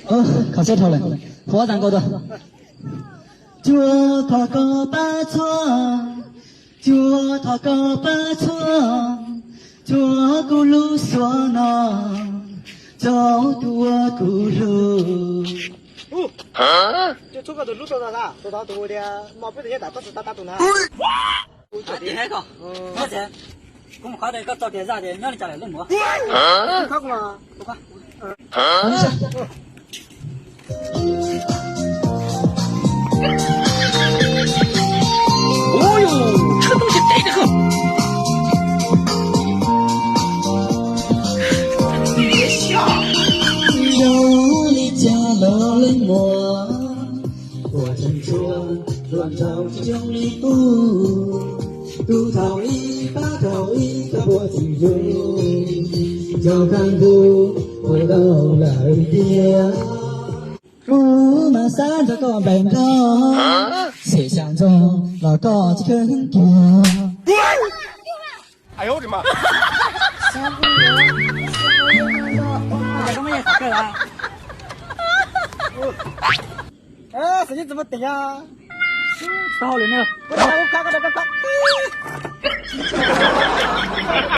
Khov seb dhau lawm, huab tas nkaus tuaj. Cuaj thov koj pab txhua, cuaj thov koj pab txhua, txhua kuv lub suab no, txhua tus uas kuv hlub. Kuv mus qhov tias koj txo tias zaj tias nyob li cas lawm leej muam. Zoo li cas los leej muam, ua tseem tshuav hluas nraug tsis zoo li kuv. Kuv thaum ib pab thaum ib koj puas tseem yug, cov kab ntug ua tau lawm tiag. Kuv mas xav nrog koj npes nkaug, xyem xyav ntsoog los koj tsis kheev kiag.